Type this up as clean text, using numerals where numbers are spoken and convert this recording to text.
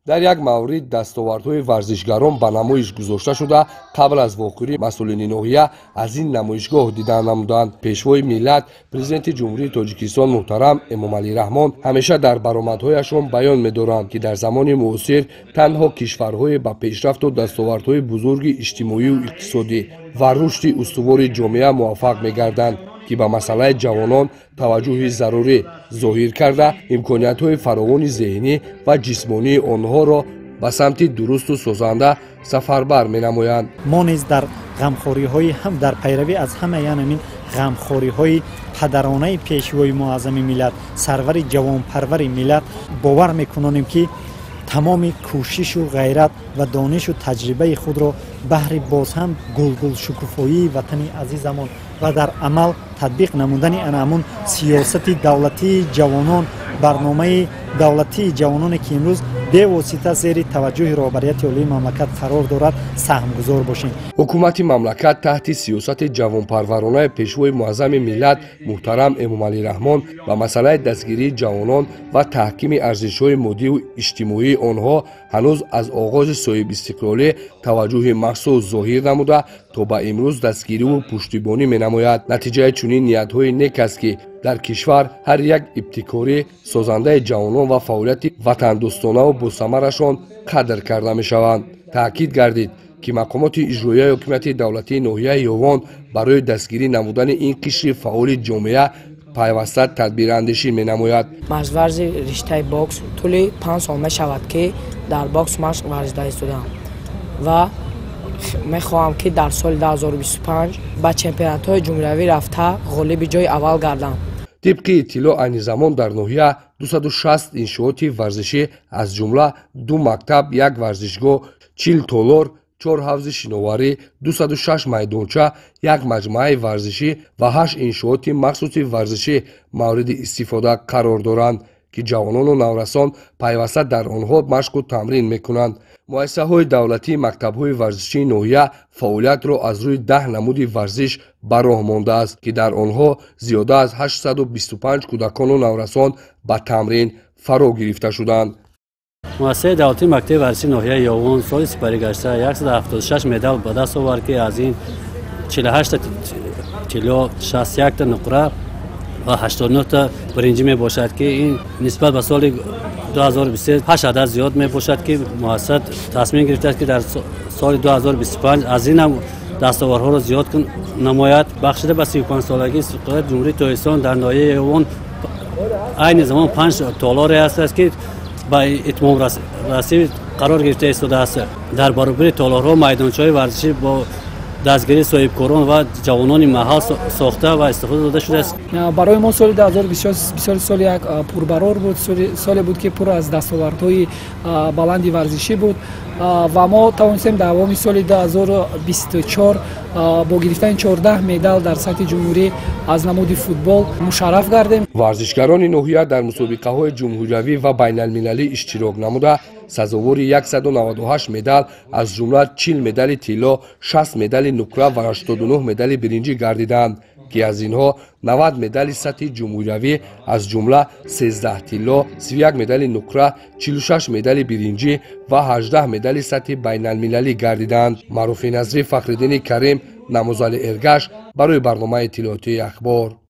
Дар як маврид дастовардҳои варзишгарон ба намоиш гузошта шуда, қабл аз вохӯрӣ масъулини ноҳия аз ин намоишгоҳ дида намуданд. Пешвои миллат, Президенти Ҷумҳурии Тоҷикистон муҳтарам Эмомалӣ Раҳмон ҳамеша дар баромадҳояшон баён медоранд, ки дар замони муосир танҳо кишварҳое ба пешрафту дастовардҳои бузурги иҷтимоию иқтисодӣ ва рушди устувори ҷомеа муваффақ мегарданд, ки ба масъалаи ҷавонон таваҷҷӯҳи зарурӣ зоҳир карда, имкониятҳои фаровони зеҳнӣ ва ҷисмонии онҳоро ба самти дурусту созанда сафарбар менамоянд. Мо низ дар ғамхориҳои ҳам дар пайравӣ аз ҳама янамин ғамхориҳои падаронаи пешвои муаззами миллат, сарвари ҷавонпарвари миллат бовар мекунонем, ки тамоми кӯшишу ғайрат ва донишу таҷрибаи худро баҳри боз ҳам гулгулшукуфоии ватани азизамон ва дар амал татбиқ намудани ана ҳамун сиёсати давлатии ҷавонон, барномаи давлатии ҷавононе, ки имрӯз бевосита зери таваҷҷӯҳи роҳбарияти олии мамлакат қарор дорад, саҳмгузор бошем. Ҳукумати мамлакат таҳти сиёсати ҷавонпарваронаи пешвои муаззами миллат муҳтарам Эмомалӣ Раҳмон ба масъалаи дастгирии ҷавонон ва таҳкими арзишҳои моддию иҷтимоии онҳо ҳанӯз аз оғози соҳибистиқлолӣ таваҷҷӯҳи махсус зоҳир намуда, то ба имрӯз дастгириву пуштибонӣ менамояд. Натиҷаи чунин ниятҳои нек аст, ки дар кишвар ҳар як ибтикорӣ созандаи ҷавонон ва фаъолияти ватандӯстонаву босамарашон қадр карда мешаванд. Таъкид гардид, ки мақомоти иҷроияи ҳокимияти давлатии ноҳияи Ёвон барои дастгирӣ намудани ин қишри фаъоли ҷомеа пайваста тадбирандешӣ менамояд. Машқварзи риштаи бокс тӯли 5 сол мешавад, ки дар бокс машқ варзида истодам ва мехоҳам, ки дар соли 2025 ба чемпионатҳои ҷумҳуриявӣ рафта, ғолиби ҷои аввал гардам. Тибқи иттилоъ, айни замон дар ноҳия 260 иншооти варзишӣ, аз ҷумла ду мактаб, як варзишгоҳ, 40 толор, чор ҳавзи шиноварӣ, 206 майдонча, як маҷмӯаи варзишӣ ва ҳашт иншооти махсуси варзишӣ мавриди истифода қарор доранд, ки ҷавонону наврасон пайваста дар онҳо машқу тамрин мекунанд. Муассисаҳои давлатии мактабҳои варзишии ноҳия фаъолиятро аз рӯи 10 намуди варзиш ба роҳ мондааст, ки дар онҳо зиёда аз 825 кӯдакону наврасон ба тамрин фаро гирифта шуданд. Муассисаи давлатии мактаби варзишии ноҳияи Ёвон соли сипаригашта 176 медал ба даст овард, ки аз ин 48 тилло, 61 нуқра ва 89 биринҷӣ мебошад, ки ин нисбат ба соли 2023 ҳашт адад зиёд мебошад, ки муассиса тасмим гирифтааст, ки дар соли 2025 аз инам дастовардҳоро зиёд намояд. Бахшида ба 35-солагии истиқлолияти Ҷумҳурии Тоҷикистон дар ноҳияи Ёвон айни замон панҷ толоре ҳастааст, ки ба итмом расӣ қарор гирифта истодааст. Дар баробари толорҳо майдончаҳои варзишӣ бо дастгирии соҳибкорон ва ҷавонони маҳал сохта ва истифода дода шудааст. Барои мо соли 2024 бисёр соли як пурбарор буд, соле буд, ки пур аз дастовардҳои баланди варзишӣ буд ва мо тавонистем дар давоми соли 2024 бо гирифтани 14 медал дар сатҳи ҷумҳурӣ аз намуди футбол мушарраф гардем. Варзишгарони ноҳия дар мусобиқаҳои ҷумҳуриявӣ ва байналмилалӣ иштирок намуда, сазовори 198 медал, аз ҷумла 40 медали тилло, 60 медали нуқра ва 89 медали биринҷӣ гардиданд, ки аз инҳо 90 медали сатҳи ҷумҳуриявӣ, аз ҷумла 13 тилло, 31 медали нуқра, 46 медали биринҷӣ ва 18 медали сатҳи байналмилалӣ гардиданд. Маъруфи Назрӣ, Фахриддини Карим, Намозали Эргаш барои барномаи иттилоотии «Ахбор».